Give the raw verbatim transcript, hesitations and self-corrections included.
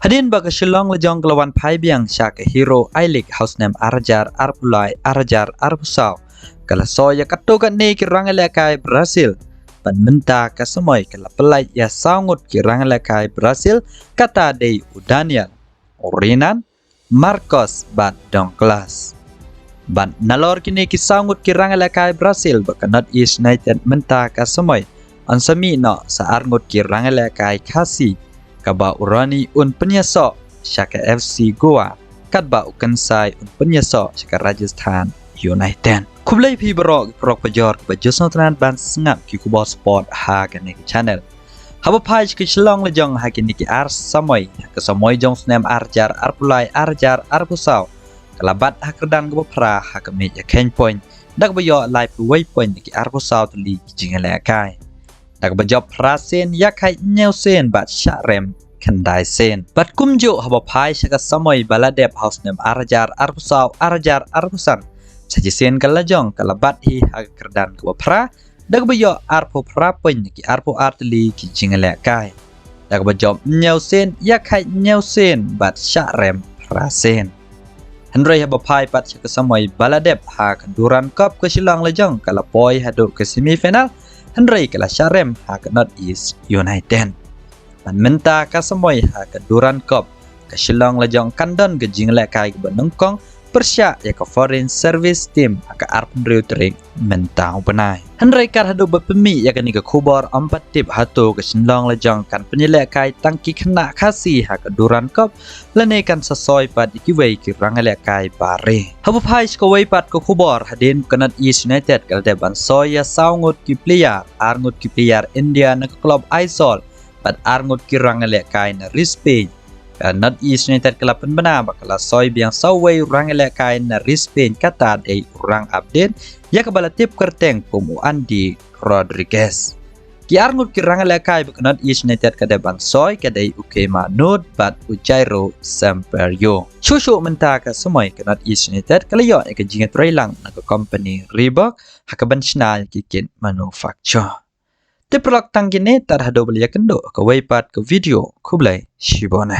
Hadien ba ka Shillong Lajong ka la wan phai biang sha ka Hero I-League ha u snem ar hajar arphew lai ar hajar arphew saw, ka la soi ïa katto katne ki rangïalehkai Brazil bad mynta ka samoi ka la pynlait ïa saw ngut ki rangïalehkai Brazil, kata dei u Daniel, u Renan, Marcos bad Douglas. Bad nalor kine ki saw ngut ki rangïalehkai Brazil ba ka North East United mynta ka samoi yn sa mih noh sa ar ngut ki rangïalehkai Khasi, kaba u Roni un pynïasoh sha ka F C Goa, katba u Kansai un pynïasoh sha ka Rajasthan United. Khublei phi baroh ki paralok pajor kiba ju sngewtynnat ban sngap ki khubor sport ha kane ka channel. Haba phai sha ka Shillong Lajong ha kine ki ar samoi, ha ka samoi jong u snem ar hajar arphew lai ar hajar arphew saw, ka la bat ha ka kyrdan kaba phra ha ka miej ïakheiñ point, da kaba ïoh laiphew wei point na ki arphew saw tylli ki jingïalehkai, da kaba jop phra sien, ïakhai hynñiew sien bad shah rem khyndai sien. Bad kumjuh haba phai sha ka samoi ba la dep ha u snem ar hajar arphew saw ar hajar arphew san, sa shisien ka Lajong ka la bat hi ha ka kyrdan kaba phra, da kaba ïoh arphew phra point na ki arphew ar tylli ki jingïalehkai, da kaba jop hynñiew sien, ïakhai hynñiew sien bad shah rem phra sien. Hynrei haba phai pat sha ka samoi ba la dep ha ka Durand Cup, ka Shillong Lajong ka la poi haduh ka semi final, hynrei ka la shah rem ha ka North East United. Bad mynta ka samoi ha ka Durand Cup, ka Shillong Lajong kan don ka jingïalehkai kaba nyngkong pyrshah ïa ka Foreign Service Team ha ka arphew hynriew tarik mynta u bnai. Hynrei kat haduh ba pynmih ïa kane ka khubor, ym pat tip hato ka Shillong Lajong kan pynïalehkai tang ki khynnah Khasi ha ka Durand Cup, lane kan sa soi pat ïa kiwei ki rangïalehkai bare. Haba phai sha kawei pat ka khubor, hadien ka North East United ka la dep ban soi ïa saw ngut ki player, ar ngut ki player India na ka klub Aizawl bad ar ngut ki rangïalehkai na ri Spain, ka North East United ka la pynbna ba ka la soi biang saw wei u rangïalehkai na ri Spain, kata dei u rang update ïa kaba la tip kyrteng kum u Andy Rodriguez. Ki ar ngut ki rangïalehkai ba ka North East United ka dep ban soi ka dei u Keema Nudd bad u Jairo Sampaio. Shuh shuh mynta ka samoi ka North East United ka la ïoh ïa ka jingïatreilang na ka company Reebok ha kaban shna ïa ki kit manufacture. Te paralok, tang kine tad haduh ba la ïakynduh ha kawei pat ka video. Khublei shibun.